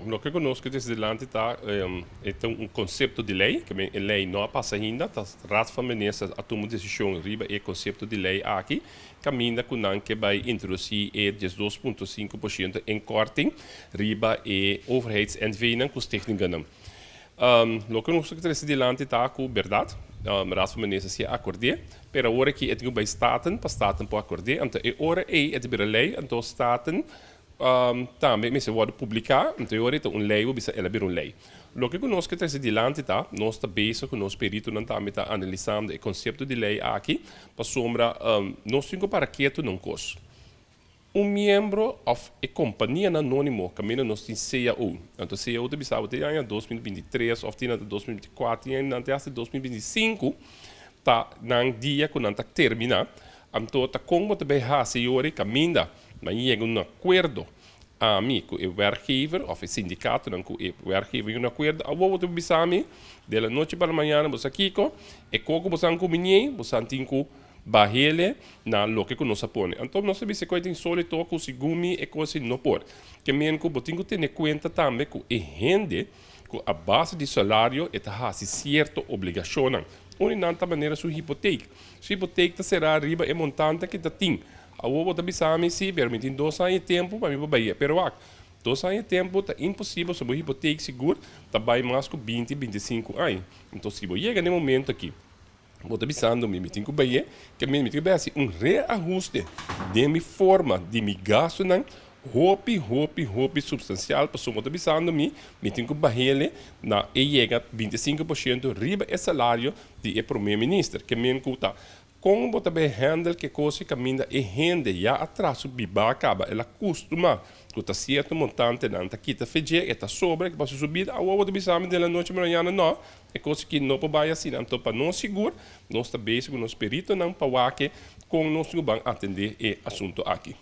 Loke ku nos ke trese dilanti ta e ta un konsepto di lei, ke men e lei no a pasa ainda, ta Raad van Ministers a tuma un desishon riba e konsepto di lei aki, kaminda ku nan ke bai introdusí e 12,5% inkorting riba e overheids-NV-nan ku stichtingennan. Loke nos ke trese dilanti ta ku bèrdat Raad van Ministers si a akord'é, pero awor aki e tin ku bai Staten pa Staten por akord'é, anto e ora ei e ta bira lei, anto Staten Tambe mester wòrdu publiká, anto e ora ei ta un lei, bo bisa el a bira un lei. Loke ku nos ke trese dilanti ta, nos ta bezig ku nos peritonan tambe ta analisando e konsepto di lei aki, pasobra nos tin ku para ketu na un kos. Un miembro òf e kompanianan anónimo kaminda nos tin cao, anto cao ta bisa bo te aña 2023 òf tin nan ta 2024, tin nan te hasta 2025 ta nan dia ku nan ta terminá, anto ta kon bo ta bai hasi e ora ei kaminda Nan yega un akuerdo, ami ku e werkgever òf e sindikatonan ku e werkgever yega un akuerdo, awor bo ta bisa mi de la nochi pa la mañana bo sa kiko, e koko bo san kumiñ'ei, bo san tin ku bah'ele na loke ku nos a pone. Anto nos a bisa ku e tin solito ku segun mi e kos ei no por. Ke men ku bo tin ku tene kuenta tambe ku e hende ku a base di salario e ta hasi sierto obligashonnan. Un di nan ta manera su hipotek. Su hipotek ta será riba e montante ku e ta tin. Awor bo ta bisa mi, Sí, pero mi tin dos aña e tempu pa mi por bai. Pero wak, 2 aña e tempu ta imposibel, so bo hipotek sigur ta bai mas ku 20, 25 aña. Enton si bo yega na e momento aki, bo ta bisando mi, mi tin ku bai, ke mi tin ku bai hasi un reahuste den mi forma di mi gastunan hopi, hopi, hopi supstansial, pasobra bo ta bisando mi, mi tin ku bahele na e yega 25% riba e salario di e prome minister. Ke men ku ta Kon bo ta bay handle ke kos e kaminda e hende ya a traha su biba a kaba, el a kustuma ku ta sierto montantenan ta kita fe dje, e ta sobra, e ta pasa su bida, awor bo ta bisa mi den la noche mañana no, e kos aki no por bay asina, anto pa nos sigur nos ta bezig ku nos peritonan pa wak kon nos tin ku ban atende e asunto aki.